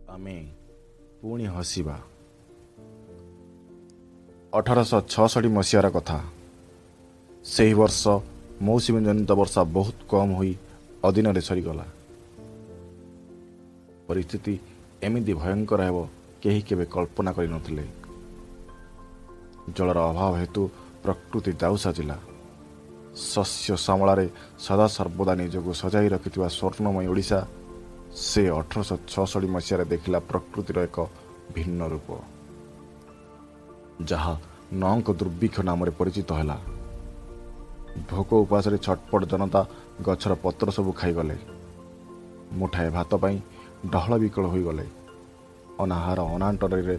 ଆମେ ପୁଣି ହସିବା। 1866 ମସିହାର କଥା। ସେହି ବର୍ଷ ମୌସୁମୀ ଜନିତ ବର୍ଷା ବହୁତ କମ୍ ହୋଇ ଅଦିନରେ ସରିଗଲା। ପରିସ୍ଥିତି ଏମିତି ଭୟଙ୍କର ହେବ, କେହି କେବେ କଳ୍ପନା କରିନଥିଲେ। ଜଳର ଅଭାବ ହେତୁ ପ୍ରକୃତି ଦାଉ ସାଜିଲା। ଶସ୍ୟ ଶ୍ୟାମଳାରେ ସଦାସର୍ବଦା ନିଜକୁ ସଜାଇ ରଖିଥିବା ସ୍ୱର୍ଣ୍ଣମୟୀ ଓଡ଼ିଶା ସେ 1866 ମସିହାରେ ଦେଖିଲା ପ୍ରକୃତିର ଏକ ଭିନ୍ନ ରୂପ, ଯାହା ନଅଙ୍କ ଦୁର୍ଭିକ୍ଷ ନାମରେ ପରିଚିତ ହେଲା। ଭୋକ ଉପାସରେ ଛଟପଟ ଜନତା ଗଛର ପତ୍ର ସବୁ ଖାଇଗଲେ। ମୁଠାଏ ଭାତ ପାଇଁ ଡହଳ ବିକଳ ହୋଇଗଲେ। ଅନାହାର ଅନାଟନରେ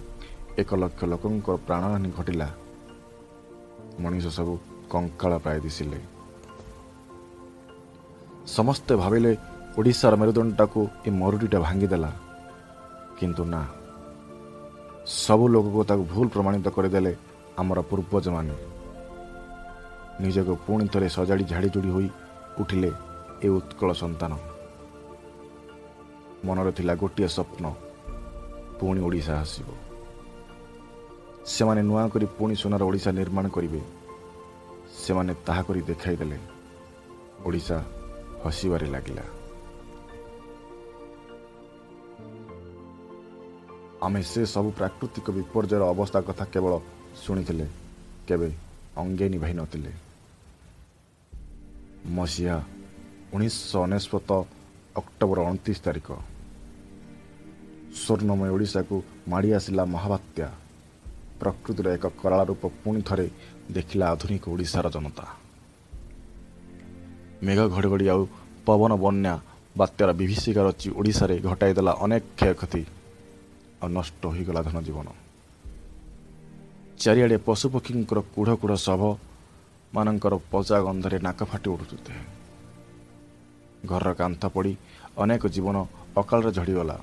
1 ଲକ୍ଷ ଲୋକଙ୍କର ପ୍ରାଣହାନି ଘଟିଲା। ମଣିଷ ସବୁ କଙ୍କାଳ ପ୍ରାୟ ଦିଶିଲେ। ସମସ୍ତେ ଭାବିଲେ, ଓଡ଼ିଶାର ମେରୁଦଣ୍ଡଟାକୁ ଏ ମରୁଡ଼ିଟା ଭାଙ୍ଗିଦେଲା। କିନ୍ତୁ ନା, ସବୁ ଲୋକକୁ ତାକୁ ଭୁଲ ପ୍ରମାଣିତ କରିଦେଲେ ଆମର ପୂର୍ବଜମାନେ। ନିଜକୁ ପୁଣି ଥରେ ସଜାଡ଼ି ଝାଡ଼ିଝୁଡ଼ି ହୋଇ ଉଠିଲେ ଏ ଉତ୍କଳ ସନ୍ତାନ। ମନରେ ଥିଲା ଗୋଟିଏ ସ୍ୱପ୍ନ, ପୁଣି ଓଡ଼ିଶା ଆସିବ। ସେମାନେ ନୂଆ କରି ପୁଣି ସୁନାର ଓଡ଼ିଶା ନିର୍ମାଣ କରିବେ। ସେମାନେ ତାହା କରି ଦେଖାଇଦେଲେ। ଓଡ଼ିଶା ହସିବାରେ ଲାଗିଲା। ଆମେ ସେ ସବୁ ପ୍ରାକୃତିକ ବିପର୍ଯ୍ୟୟର ଅବସ୍ଥା କଥା କେବଳ ଶୁଣିଥିଲେ, କେବେ ଅଙ୍ଗେ ନିଭାଇ ନଥିଲେ। ମସିହା 1999 ଅକ୍ଟୋବର 29 ତାରିଖ, ସ୍ୱର୍ଣ୍ଣମୟ ଓଡ଼ିଶାକୁ ମାଡ଼ି ଆସିଲା ମହାବାତ୍ୟା। ପ୍ରକୃତିର ଏକ କରାଳ ରୂପ ପୁଣି ଥରେ ଦେଖିଲା ଆଧୁନିକ ଓଡ଼ିଶାର ଜନତା। ମେଘ ଘଡ଼ଘଡ଼ି ଆଉ ପବନ ବନ୍ୟା ବାତ୍ୟାର ବିଭୀଷିକା ରଚି ଓଡ଼ିଶାରେ ଘଟାଇଦେଲା ଅନେକ କ୍ଷୟକ୍ଷତି ଆଉ ନଷ୍ଟ ହୋଇଗଲା ଧନଜୀବନ। ଚାରିଆଡ଼େ ପଶୁପକ୍ଷୀଙ୍କର କୁଢ଼ କୁଢ଼ ଶବ ମାନଙ୍କର ପଚା ଗନ୍ଧରେ ନାକ ଫାଟି ଉଠୁଥାଏ। ଘରର କାନ୍ଥ ପଡ଼ି ଅନେକ ଜୀବନ ଅକାଳରେ ଝଡ଼ିଗଲା।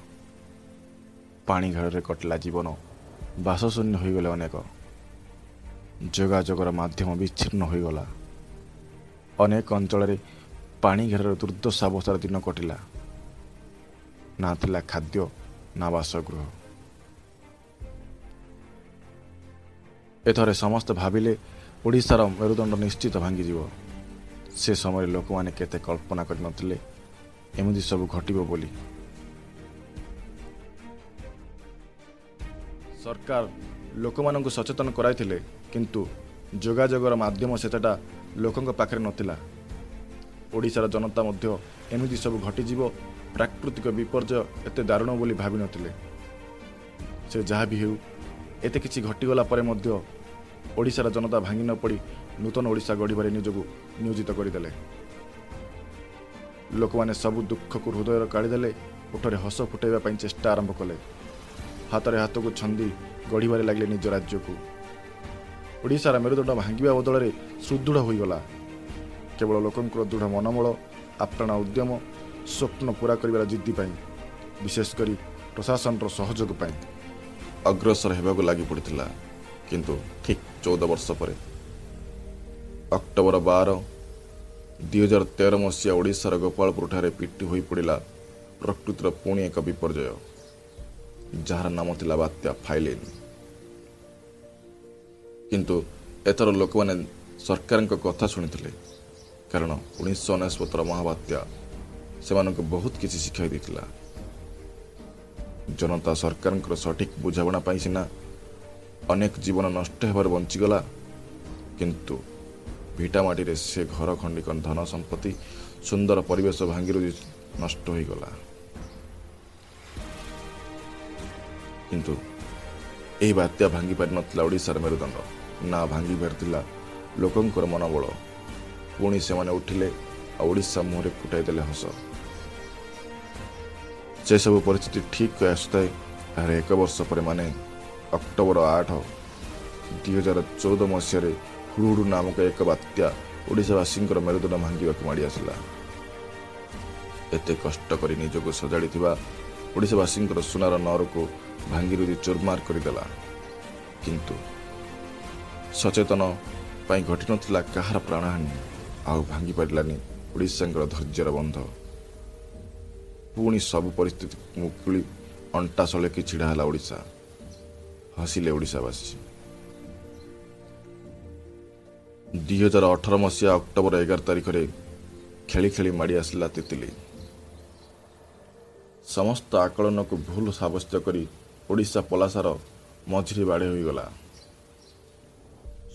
ପାଣି ଘରରେ କଟିଲା ଜୀବନ। ବାସଶୂନ୍ୟ ହୋଇଗଲେ ଅନେକ। ଯୋଗାଯୋଗର ମାଧ୍ୟମ ବିଚ୍ଛିନ୍ନ ହୋଇଗଲା। ଅନେକ ଅଞ୍ଚଳରେ ପାଣି ଘେରରେ ଦୁର୍ଦ୍ଦଶା ଅବସ୍ଥାରେ ଦିନ କଟିଲା। ନା ଥିଲା ଖାଦ୍ୟ, ନା ବାସଗୃହ। ଏଥରେ ସମସ୍ତେ ଭାବିଲେ, ଓଡ଼ିଶାର ମେରୁଦଣ୍ଡ ନିଶ୍ଚିତ ଭାଙ୍ଗିଯିବ। ସେ ସମୟରେ ଲୋକମାନେ କେତେ କଳ୍ପନା କରିନଥିଲେ ଏମିତି ସବୁ ଘଟିବ ବୋଲି। ସରକାର ଲୋକମାନଙ୍କୁ ସଚେତନ କରାଇଥିଲେ, କିନ୍ତୁ ଯୋଗାଯୋଗର ମାଧ୍ୟମ ସେତେଟା ଲୋକଙ୍କ ପାଖରେ ନଥିଲା। ଓଡ଼ିଶାର ଜନତା ମଧ୍ୟ ଏମିତି ସବୁ ଘଟିଯିବ, ପ୍ରାକୃତିକ ବିପର୍ଯ୍ୟୟ ଏତେ ଦାରୁଣ ବୋଲି ଭାବିନଥିଲେ। ସେ ଯାହା ବି ହେଉ, ଏତେ କିଛି ଘଟିଗଲା ପରେ ମଧ୍ୟ ଓଡ଼ିଶାର ଜନତା ଭାଙ୍ଗି ନ ପଡ଼ି ନୂତନ ଓଡ଼ିଶା ଗଢ଼ିବାରେ ନିଜକୁ ନିୟୋଜିତ କରିଦେଲେ। ଲୋକମାନେ ସବୁ ଦୁଃଖକୁ ହୃଦୟର କାଢ଼ିଦେଲେ, ଓଠରେ ହସ ଫୁଟାଇବା ପାଇଁ ଚେଷ୍ଟା ଆରମ୍ଭ କଲେ। ହାତରେ ହାତକୁ ଛନ୍ଦି ଗଢ଼ିବାରେ ଲାଗିଲେ ନିଜ ରାଜ୍ୟକୁ। ଓଡ଼ିଶାର ମେରୁଦଣ୍ଡ ଭାଙ୍ଗିବା ବଦଳରେ ସୁଦୃଢ଼ ହୋଇଗଲା, କେବଳ ଲୋକଙ୍କର ଦୃଢ଼ ମନୋବଳ, ଆପ୍ରାଣ ଉଦ୍ୟମ, ସ୍ୱପ୍ନ ପୂରା କରିବାର ଜିଦ୍ଦି ପାଇଁ, ବିଶେଷ କରି ପ୍ରଶାସନର ସହଯୋଗ ପାଇଁ ଅଗ୍ରସର ହେବାକୁ ଲାଗି ପଡ଼ିଥିଲା। କିନ୍ତୁ ଠିକ୍ 14 ବର୍ଷ ପରେ ଅକ୍ଟୋବର 12, 2013 ମସିହା ଓଡ଼ିଶାର ଗୋପାଳପୁରଠାରେ ପିଟି ହୋଇପଡ଼ିଲା ପ୍ରକୃତିର ପୁଣି ଏକ ବିପର୍ଯ୍ୟୟ, ଯାହାର ନାମ ଥିଲା ବାତ୍ୟା ଫାଇଲିନ୍। କିନ୍ତୁ ଏଥର ଲୋକମାନେ ସରକାରଙ୍କ କଥା ଶୁଣିଥିଲେ, କାରଣ 1999ର ମହାବାତ୍ୟା ସେମାନଙ୍କୁ ବହୁତ କିଛି ଶିଖାଇ ଦେଇଥିଲା। ଜନତା ସରକାରଙ୍କର ସଠିକ୍ ବୁଝାମଣା ପାଇଁ ସିନା ଅନେକ ଜୀବନ ନଷ୍ଟ ହେବାରୁ ବଞ୍ଚିଗଲା, କିନ୍ତୁ ଭିଟାମାଟିରେ ସେ ଘର ଖଣ୍ଡିକ, ଧନ ସମ୍ପତ୍ତି, ସୁନ୍ଦର ପରିବେଶ ଭାଙ୍ଗିରୁଜି ନଷ୍ଟ ହୋଇଗଲା। କିନ୍ତୁ ଏହି ବାତ୍ୟା ଭାଙ୍ଗି ପାରିନଥିଲା ଓଡ଼ିଶାର ମେରୁଦଣ୍ଡ, ନା ଭାଙ୍ଗି ପାରିଥିଲା ଲୋକଙ୍କର ମନୋବଳ। ପୁଣି ସେମାନେ ଉଠିଲେ ଆଉ ଓଡ଼ିଶା ମୁହଁରେ ଫୁଟାଇ ଦେଲେ ହସ। ସେସବୁ ପରିସ୍ଥିତି ଠିକ୍ ଆସୁଥାଏ, ଏହାର ଏକ ବର୍ଷ ପରେ, ମାନେ ଅକ୍ଟୋବର 8, 2014 ମସିହାରେ ହୁଡ଼ୁହୁଡ଼ୁ ନାମକ ଏକ ବାତ୍ୟା ଓଡ଼ିଶାବାସୀଙ୍କର ମେରୁଦଣ୍ଡ ଭାଙ୍ଗିବାକୁ ମାଡ଼ି ଆସିଲା। ଏତେ କଷ୍ଟ କରି ନିଜକୁ ସଜାଡ଼ିଥିବା ଓଡ଼ିଶାବାସୀଙ୍କର ସୁନାର ନଅରକୁ ଭାଙ୍ଗିରୁଜି ଚୁରମାର କରିଦେଲା। କିନ୍ତୁ ସଚେତନ ପାଇଁ ଘଟିନଥିଲା କାହାର ପ୍ରାଣହାନି, ଆଉ ଭାଙ୍ଗି ପାରିଲାନି ଓଡ଼ିଶାଙ୍କର ଧୈର୍ଯ୍ୟର ବନ୍ଧ। ପୁଣି ସବୁ ପରିସ୍ଥିତି ମୁକୁଳି ଅଣ୍ଟା ସଳେକି ଛିଡ଼ା ହେଲା ଓଡ଼ିଶା। ହସିଲେ ଓଡ଼ିଶାବାସୀ। 2018 ମସିହା ଅକ୍ଟୋବର 11 ତାରିଖରେ ଖେଳି ଖେଳି ମାଡ଼ି ଆସିଲା ତିତିଲି। ସମସ୍ତ ଆକଳନକୁ ଭୁଲ ସାବ୍ୟସ୍ତ କରି ଓଡ଼ିଶା ପଲାସାର ମଝିରେ ବାଡ଼େଇ ହୋଇଗଲା।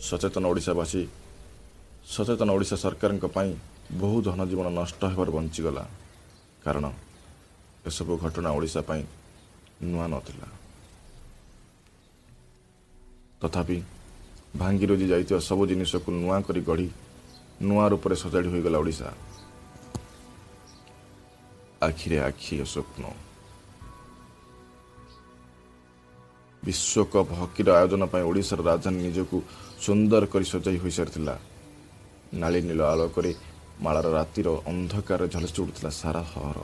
ସଚେତନ ଓଡ଼ିଶାବାସୀ, ସଚେତନ ଓଡ଼ିଶା ସରକାରଙ୍କ ପାଇଁ ବହୁ ଧନଜୀବନ ନଷ୍ଟ ହେବାରୁ ବଞ୍ଚିଗଲା, କାରଣ ଏସବୁ ଘଟଣା ଓଡ଼ିଶା ପାଇଁ ନୂଆ ନଥିଲା। ତଥାପି ଭାଙ୍ଗିରୁଜି ଯାଇଥିବା ସବୁ ଜିନିଷକୁ ନୂଆ କରି ଗଢ଼ି ନୂଆ ରୂପରେ ସଜାଡ଼ି ହୋଇଗଲା ଓଡ଼ିଶା। ଆଖିରେ ଆଖି ସ୍ୱପ୍ନ। ବିଶ୍ୱକପ୍ ହକିର ଆୟୋଜନ ପାଇଁ ଓଡ଼ିଶାର ରାଜଧାନୀ ନିଜକୁ ସୁନ୍ଦର କରି ସଜାଇ ହୋଇସାରିଥିଲା। ନାଲି ନୀଳ ଆଲୋକରେ ମାଳାର ରାତିର ଅନ୍ଧକାରରେ ଝଲସି ଉଠୁଥିଲା ସାରା ସହର।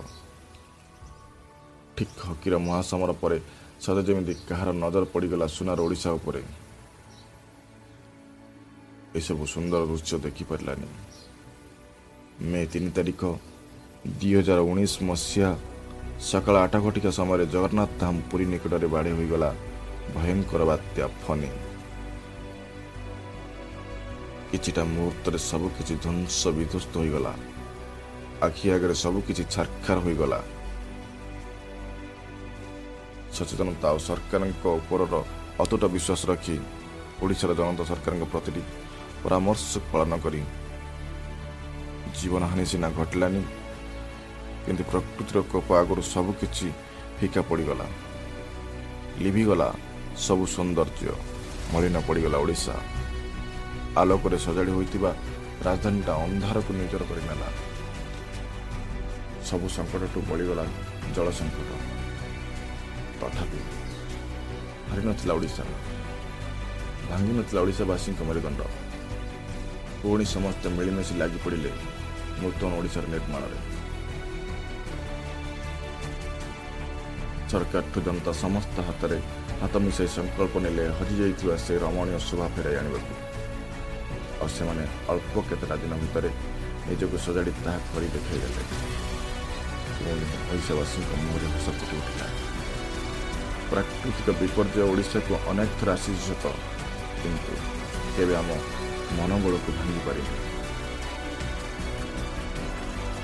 ଠିକ୍ ହକିର ମହାସମର ପରେ ସତେ ଯେମିତି କାହାର ନଜର ପଡ଼ିଗଲା ସୁନାର ଓଡ଼ିଶା ଉପରେ। ଏସବୁ ସୁନ୍ଦର ଦୃଶ୍ୟ ଦେଖିପାରିଲାନି। ମେ 3 ତାରିଖ 2019 ମସିହା ସକାଳ 8 ଘଟିକା ସମୟରେ ଜଗନ୍ନାଥ ଧାମ ପୁରୀ ନିକଟରେ ବାଡ଼େଇ ହୋଇଗଲା ଭୟଙ୍କର ବାତ୍ୟା ଫନି। କିଛିଟା ମୁହୂର୍ତ୍ତରେ ସବୁକିଛି ଧ୍ୱଂସ ବିଧ୍ୱସ୍ତ ହୋଇଗଲା। ଆଖି ଆଗରେ ସବୁକିଛି ଛାରଖାର ହୋଇଗଲା। ସଚେତନତା ଆଉ ସରକାରଙ୍କ ଉପରର ଅତୁଟ ବିଶ୍ୱାସ ରଖି ଓଡ଼ିଶାର ଜନତା ସରକାରଙ୍କ ପ୍ରତିଟି ପରାମର୍ଶ ପାଳନ କରି ଜୀବନହାନି ସିନା ଘଟିଲାନି, କିନ୍ତୁ ପ୍ରକୃତିର କୋପ ଆଗରୁ ସବୁକିଛି ଫିକା ପଡ଼ିଗଲା। ଲିଭିଗଲା ସବୁ ସୌନ୍ଦର୍ଯ୍ୟ, ମଳିନ ପଡ଼ିଗଲା ଓଡ଼ିଶା। ଆଲୋକରେ ସଜାଡ଼ି ହୋଇଥିବା ରାଜଧାନୀଟା ଅନ୍ଧାରକୁ ନିଜର କରିନେଲା। ସବୁ ସଙ୍କଟଠୁ ବଳିଗଲା ଜଳ ସଙ୍କଟ। ତଥାପି ହାରିନଥିଲା ଓଡ଼ିଶା, ଭାଙ୍ଗିନଥିଲା ଓଡ଼ିଶାବାସୀଙ୍କ ମେରୁଦଣ୍ଡ। ପୁଣି ସମସ୍ତେ ମିଳିମିଶି ଲାଗି ପଡ଼ିଲେ ନୂତନ ଓଡ଼ିଶାର ନିର୍ମାଣରେ। ସରକାରଠୁ ଜନତା ସମସ୍ତ ହାତରେ ହାତ ମିଶାଇ ସଂକଳ୍ପ ନେଲେ ହଜିଯାଇଥିବା ସେ ରମଣୀୟ ଶୋଭା ଫେରାଇ ଆଣିବାକୁ। ଆଉ ସେମାନେ ଅଳ୍ପ କେତେଟା ଦିନ ଭିତରେ ନିଜକୁ ସଜାଡ଼ି ତାହା କରି ଦେଖାଇଦେଲେ। ପୁଣି ଓଡ଼ିଶାବାସୀଙ୍କ ମୁହଁରେ ହସ ଫୁଟି ଉଠିଲା। ପ୍ରାକୃତିକ ବିପର୍ଯ୍ୟୟ ଓଡ଼ିଶାକୁ ଅନେକ ଥର ଆସିଛି ସତ, କିନ୍ତୁ କେବେ ଆମ ମନୋବଳକୁ ଭାଙ୍ଗି ପାରିନି।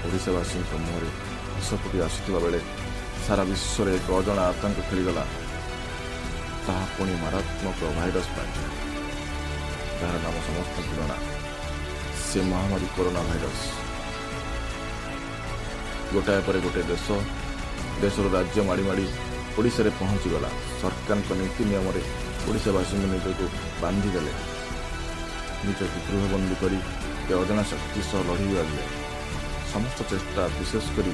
ଓଡ଼ିଶାବାସୀଙ୍କ ମୁହଁରେ ହସ ଫୁଟି ଆସୁଥିବା ବେଳେ ସାରା ବିଶ୍ୱରେ ଏକ ଅଜଣା ଆତଙ୍କ ଖେଳିଗଲା। ତାହା ପୁଣି ମାରାତ୍ମକ ଭାଇରସ ପାଇଁ, ଯାହାର ନାମ ସମସ୍ତଙ୍କୁ ଜଣା, ସେ ମହାମାରୀ କରୋନା ଭାଇରସ। ଗୋଟାଏ ପରେ ଗୋଟିଏ ଦେଶ, ଦେଶର ରାଜ୍ୟ ମାଡ଼ି ମାଡ଼ି ଓଡ଼ିଶାରେ ପହଞ୍ଚିଗଲା। ସରକାରଙ୍କ ନୀତି ନିୟମରେ ଓଡ଼ିଶାବାସୀଙ୍କୁ ନିଜକୁ ବାନ୍ଧିଦେଲେ। ନିଜକୁ ଗୃହବନ୍ଦୀ କରି ଏ ଅଜଣା ଶକ୍ତି ସହ ଲଢ଼ି ଲାଗିଲେ। ସମସ୍ତ ଚେଷ୍ଟା, ବିଶେଷ କରି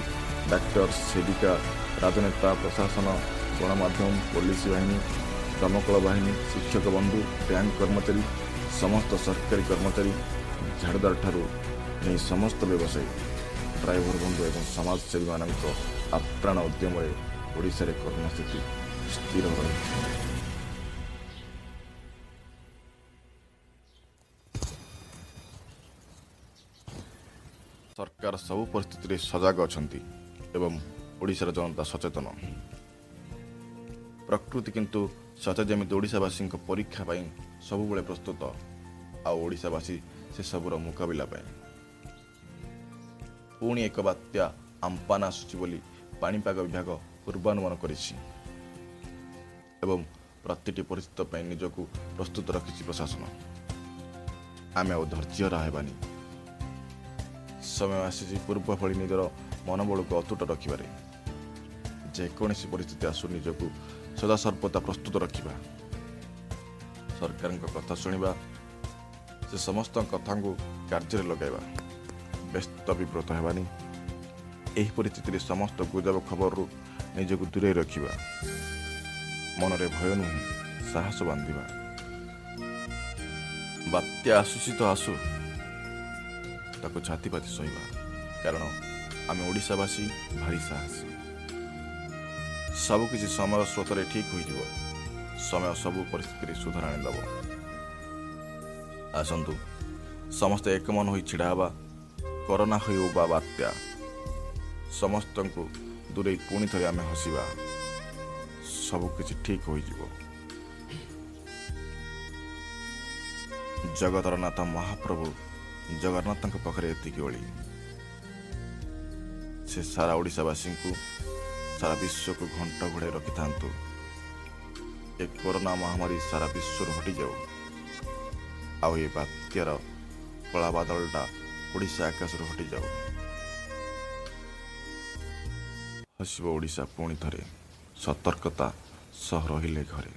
ଡାକ୍ତର, ସେବିକା, ରାଜନେତା, ପ୍ରଶାସନ, ଗଣମାଧ୍ୟମ, ପୋଲିସ ବାହିନୀ, ଦମକଳ ବାହିନୀ, ଶିକ୍ଷକ ବନ୍ଧୁ, ବ୍ୟାଙ୍କ କର୍ମଚାରୀ, ସମସ୍ତ ସରକାରୀ କର୍ମଚାରୀ, ଝାଡ଼ୁଦାର ଠାରୁ ନେଇ ସମସ୍ତ ବ୍ୟବସାୟୀ, ଡ୍ରାଇଭର ବନ୍ଧୁ ଏବଂ ସମାଜସେବୀମାନଙ୍କ ଆପ୍ରାଣ ଉଦ୍ୟମରେ ଓଡ଼ିଶାରେ କରୋନା ସ୍ଥିତି ସ୍ଥିର ରହିଛି। ସରକାର ସବୁ ପରିସ୍ଥିତିରେ ସଜାଗ ଅଛନ୍ତି ଏବଂ ଓଡ଼ିଶାର ଜନତା ସଚେତନ। ପ୍ରକୃତି କିନ୍ତୁ ସତେ ଯେମିତି ଓଡ଼ିଶାବାସୀଙ୍କ ପରୀକ୍ଷା ପାଇଁ ସବୁବେଳେ ପ୍ରସ୍ତୁତ, ଆଉ ଓଡ଼ିଶାବାସୀ ସେସବୁର ମୁକାବିଲା ପାଇଁ। ପୁଣି ଏକ ବାତ୍ୟା ଆମ୍ପାନ ଆସୁଛି ବୋଲି ପାଣିପାଗ ବିଭାଗ ପୂର୍ବାନୁମାନ କରିଛି ଏବଂ ପ୍ରତିଟି ପରିସ୍ଥିତି ପାଇଁ ନିଜକୁ ପ୍ରସ୍ତୁତ ରଖିଛି ପ୍ରଶାସନ। ଆମେ ଆଉ ଧୈର୍ଯ୍ୟହରା ହେବାନି। ସମୟ ଆସିଛି ପୂର୍ବ ଭଳି ନିଜର ମନୋବଳକୁ ଅତୁଟ ରଖିବାରେ। ଯେକୌଣସି ପରିସ୍ଥିତି ଆସୁ ନିଜକୁ ସଦାସର୍ବଦା ପ୍ରସ୍ତୁତ ରଖିବା। ସରକାରଙ୍କ କଥା ଶୁଣିବା, ସେ ସମସ୍ତଙ୍କ କଥାକୁ କାର୍ଯ୍ୟରେ ଲଗାଇବା, ବ୍ୟସ୍ତ ବିବ୍ରତ ହେବାନି। ଏହି ପରିସ୍ଥିତିରେ ସମସ୍ତ ଗୁଜବ ଖବରରୁ ନିଜକୁ ଦୂରେଇ ରଖିବା। ମନରେ ଭୟ ନୁହେଁ, ସାହସ ବାନ୍ଧିବା। ବାତ୍ୟା ଆସୁଛି ତ ଆସୁ, ତାକୁ ଛାତିପାତି ସହିବା, କାରଣ ଆମେ ଓଡ଼ିଶାବାସୀ ଭାରି ସାହସୀ। ସବୁକିଛି ସମୟ ସ୍ରୋତରେ ଠିକ୍ ହୋଇଯିବ। ସମୟ ସବୁ ପରିସ୍ଥିତିରେ ସୁଧାର ଆଣିଦେବ। ଆସନ୍ତୁ ସମସ୍ତେ ଏକମନ ହୋଇ ଛିଡ଼ା ହେବା। କରୋନା ହେଉ ବା ବାତ୍ୟା, ସମସ୍ତଙ୍କୁ ଦୂରେଇ ପୁଣି ଥରେ ଆମେ ହସିବା। ସବୁକିଛି ଠିକ୍ ହୋଇଯିବ। ଜଗତର ନାଥ ମହାପ୍ରଭୁ ଜଗନ୍ନାଥଙ୍କ ପାଖରେ ଏତିକି ଓଳି, ସେ ସାରା ଓଡ଼ିଶାବାସୀଙ୍କୁ, ସାରା ବିଶ୍ୱକୁ ଘଣ୍ଟ ଘୋଡ଼ାଇ ରଖିଥାନ୍ତୁ। ଏ କରୋନା ମହାମାରୀ ସାରା ବିଶ୍ୱରୁ ହଟିଯାଉ, ଆଉ ଏ ବାତ୍ୟାର କଳା ବାଦଲଟା ଓଡ଼ିଶା ଆକାଶରୁ ହଟିଯାଉ। ହସିବ ଓଡ଼ିଶା ପୁଣି ଥରେ, ସତର୍କତା ସହ ରହିଲେ ଘରେ।